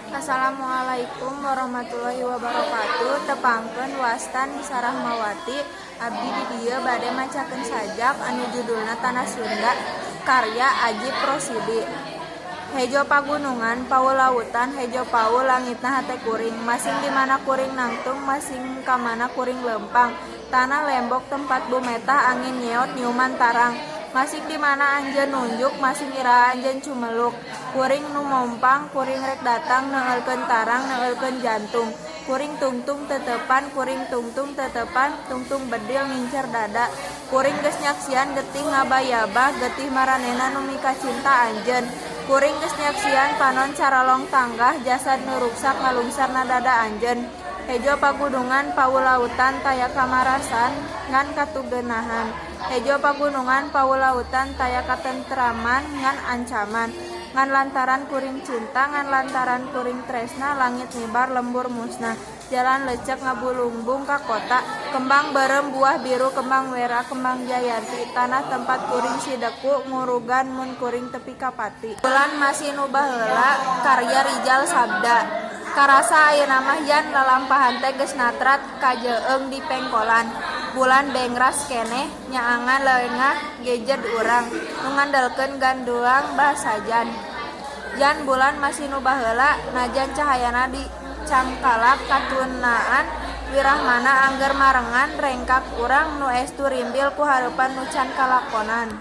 Assalamualaikum warahmatullahi wabarakatuh. Tepangkeun, wasta Nisa Rahmawati. Abdi di dieu bade macakeun sajak anu judulna Tanah Sunda, karya Ajip Rosidi. Hejo pagunungan, paul lautan, hejo paul langitna hate kuring. Masing di mana kuring nangtung, masing ka mana kuring leumpang. Tanah lembok tempat bumetah, angin nyeot nyiuman tarang. Masing di mana anjeun nunjuk, masing iraha anjeun cumeluk. Kuring nu mompang, kuring rek datang neueulkeun tarang, neueulkeun jantung. Kuring tungtung teuteupan, kuring tungtung teuteupan, tungtung bedil ngincer dada. Kuring geus nyaksian getih ngabayabah, getih maranehna nu mikacinta anjeun. Kuring geus nyaksian panon carolong tanggah, jasad nu ruksak ngalungsar na dada anjeun. Hejo pagunungan, paul lautan, taya kamarasan ngan katugenahan. Hejo pagunungan, paul lautan, taya katentraman ngan ancaman. Ngan lantaran kuring cinta, ngan lantaran kuring tresna, langit mibar, lembur musnah. Jalan lecek ngabulungbung ka kota. Kembang beureum, buah biru, kembang wera, kembang jayanti. Tanah tempat kuring sideku ngurugan mun kuring tepi ka pati. Bulan Masih Nu Baheula, karya Rijal Sabda. Karasa ayeuna mah yan lalampahan teh geus natrat kajeung di pengkolan. Bulan bengras keneh nyaangan leungah gejed urang nu ngandelkeun ganduang basajan. Jan bulan masih nu baheula, najan cahayana dicangkalak katunaan wirahmana angger marengan rengkak urang nu estu rimbil ku hareupan nu can kalakonan.